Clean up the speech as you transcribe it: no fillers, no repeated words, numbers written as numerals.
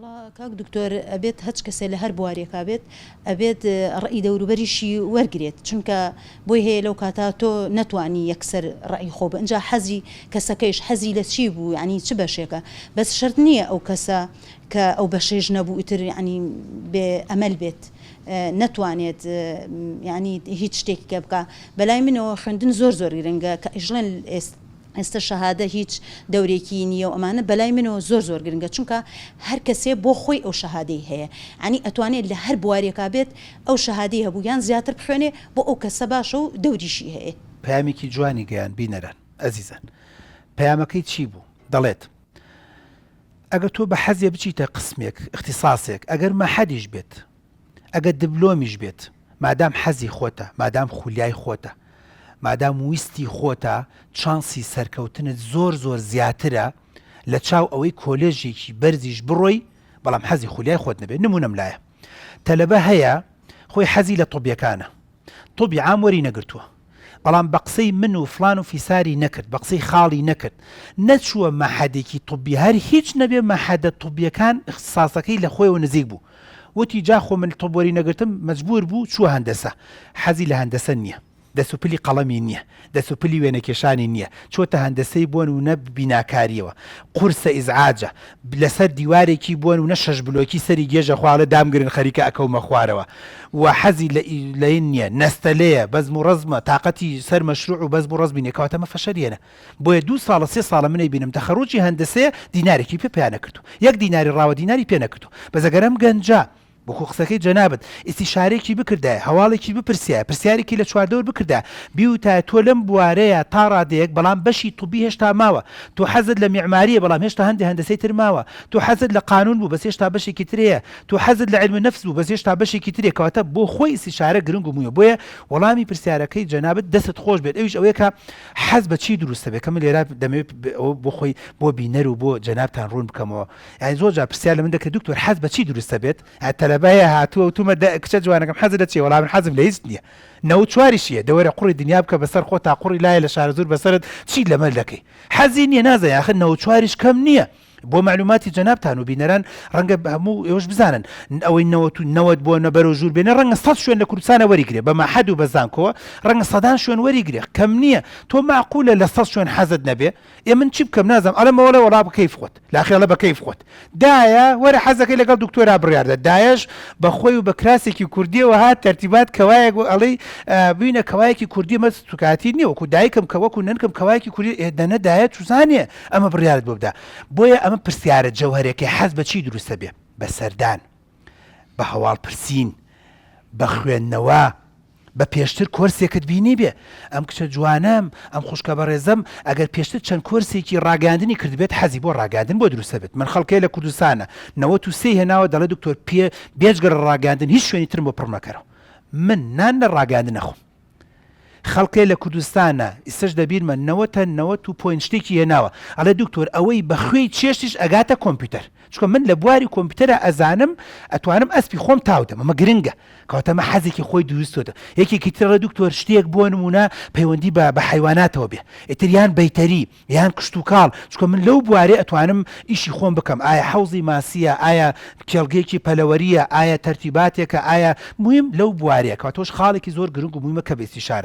وەڵا کاک دکتۆر ئەبێت هەچ کەسێ لە هەر بوارێکا بێت ئەبێت ڕەئی دەوروبەریشی وەرگرێت چونکە بۆی هەیە لەو کاتە تۆ نەتوانی یەکسەر ڕەئی خۆ بە ئینجا حەزی کەسەکەیش حەزی لە چی بوو یانی چ بەشێکە بەس شەرت نییە ئەو کەسە کە ئەو بەشەیش نەبوو ئیتر یانی بێ ئەمەل بێت نەتوانێت یانی هیچ شتێکی کە بکا بەلای منەوە خوێندن زۆر زۆر گرنگە کە ئیژڵێن ئێستا شەهادە هیچ دەورێکی نییە و ئەمانە بەلای منەوە زۆر زۆر گرنگە چونکە هەر کەسێ بۆ خۆی ئەو شەهادەی هەیە یانی ئەتوانێت لە هەر بوارێکا بێت ئەو شەهادەی هەبوو یان زیاتر بخوێنێ بۆ ئەو کەسە باشە و دەوریشی هەیە. پەیامێکی جوانی گەیاند بینەران ئەزیزان پەیامەکەی چی بوو دەڵێت ئەگەر تۆ بە حەزێ بچیتە قسمێک ئیختیساسێک ئەگەر مەحەدیش بێت ئەگەر دبلۆمیش بێت مادام حەزی خۆتە مادام خولیای خۆتە مادام ویستی خۆتە چانسی سەرکەوتنت زۆر زۆر زیاترە لە چاو ئەوەی کۆلێژێکی بەرزیش بڕۆی بەڵام حەزی خولیای خۆت نەبێت نمونەم لایە تەلەبە هەیە خۆی حەزی لە طبیەکانە طبی عام وەری نەگرتووە بەڵام بە قسەی من و فڵان و فیساری نەکرد، بە قسەی خاڵی نەکرد، نەچووە مەعهەدێکی طبی، هەر هیچ نەبێ مەعهەدە طبیەکان ئیختیساسەکەی لە خۆیەوە نزیک بوو، وتی جا خۆ من طب وەری نەگرتم، مەجبوور بوو چووە هەندەسە، حەزی لە هەندەسە نییە، دەس و پلی قەڵەمی نییە، دەس و پلی وێنەکێشانی نییە، چۆتە هەندەسەی بۆ نموونە بیناکارییەوە، قورسە ئیزعاجە، لەسەر دیوارێکی بۆ نموونە شەش بلۆکی سەری گێژە خوا ئەڵێ دامگرن خەریکە ئەکەومە خوارەوە و حەزی لە لەین نییە نەستەلەیە بەزم و ڕەزمە تاقەتی سەر مەشروع و بەزم و ڕەزمی نییە کەواتە ئەمە فەشەلیەنە بۆیە دوو ساڵە سێ ساڵە من ئەیبینم تەخەروجی هەندەسەیە دینارێکی پێ پەیا نەکردوو یەک دیناری ڕاوە دیناری پێ نەکردوو بەس ئەگەر ئەم گەنجە وەکو قسەکەی جەنابت ئیستیشارەیەکی بکردایە، هەواڵێکی بپرسیایە، پرسیارێکی لە چواردەور بکردایە، بیوتایە تۆ لەم بوارەیە تا ڕادەیەک بەڵام بەشی طبی هێشتا ماوە، تۆ حەزت لە میعماریە بەڵام هێشتا هەندێ هەندەسەی تر ماوە، تۆ حەزت لە قانون بوو بەس هێشتا بەشێکی تر هەیە، تۆ حەزت لە علم نفس بوو بەس هێشتا بەشێکی ترە، کەواتە بۆ خۆی ئیستیشارە گرنگ و مویە، بۆیە وەڵامی پرسیارەکەی جەنابت دەستت خۆش بێت ئەویش ئەوەیە کە حەز بە چی دروستە بێت کە من لێرە دەمەوێت ئەوە بۆ خۆی بۆ بینەر و بۆ جەنابتان ڕوون بکەمەوە. یانی زۆر جار پرسیار لە من دەکرێت دکتۆر حەز بە چی دروستە بێت تەلەبە هەیە هاتووە وتومە کچە جوانەکەم حەزت لە چیە وەڵا من حەزم لە هیچ نییە 94 یشیە دەوەرە قوڕی دنیا بکە بەسەر خۆت تا قوڕی لایە لە شارەزوور بەسەرت چی لەمە دەکەی حەزی نییە نازانێ ئاخر 94یش کەم نییە بۆ معلوماتی جەنابتان و بینەران ڕەنگە هەموو ئێوەش بزانن ئەوەی نەوەت و نەوەت بۆ نەبەرەو ژوور بێنە ڕەنگە سەد شوێن لە کوردستانە وەریگرێ بە مەحەد و بە زانکۆوە ڕەنگە سەدان شوێن وەریگرێ کەم نییە تۆ معقولە لە سەد شوێن حەزت نەبێ ئێ من چی بکەم نازانم ئەڵێم ئەوەڵێ وەڵا بە کەیف خۆت لاخی ئەڵێ بە کەیف خۆت دایە وەرە حەزەکەی لەگەڵ دکتۆرا بڕیاردە دایەش بە خۆی و بە کراسێکی کوردیەوە هات تەرتیبات کەوایەک بۆ ئەڵێی بینە کەوایەکی کوردی مە سوکاتی نییە وەکو دایکم کە وەکو نەنکم کەوایەکی کوردی ئێ دەنە دایە چوزانێ ئەمە بڕیارت بۆ بدا بۆیە ئەمە پرسیارە جەوهەرەکەی حەز بە چی دروستە بێ بە سەردان بە هەواڵ پرسین بە خوێندنەوە بە پێشتر کۆرسێکت بینیبێ ئەم کچە جوانەم ئەم خوشکە بەڕێزەم ئەگەر پێشتر چەند کۆرسێکی ڕاگەیاندنی کردبێت حەزی بۆ ڕاگەیاندن بۆ دروستە بێت من خەڵکێ لە کوردستانە 93 هێناوە دەڵێ دکتۆر پێ بێجگە لە ڕاگەیاندن هیچ شوێنی ترم بۆ پڕ مەکەرەوە من نان لە ڕاگەیاندن نەخۆم خەڵکێ لە کوردستانە ئیستەش دەبیرمە نەوەتە نەوەت و point شتێکی هێناوە ئەڵێ دکتۆر ئەوەی بە خوێی چێشتیش ئەگاتە کۆمپیوتەر چونکە من لە بواری کۆمپیوتەرا ئەزانم ئەتوانم ئەسپی خۆم تاودەم ئەمە گرنگە کەواتە ئەمە حەزێکی خۆی دروستۆتە یەکێکی تر ئەڵێ دکتۆر شتێک بۆ نمونە پەیوەندی بە بە حەیواناتەوە بێ ئیتر یان بەیتەری یان کشتوکاڵ چونکە من لەو بوارەی ئەتوانم ئیشی خۆم بکەم ئایا حەوزی ماسیە ئایا کێڵگەیەکی پەلەوەریە ئایا تەرتیباتێکە ئایا مویم لەو بوارەیە کەواتە ئەوش خاڵێکی زۆر گرنگ و مویمە کە بە ئیستیشارە.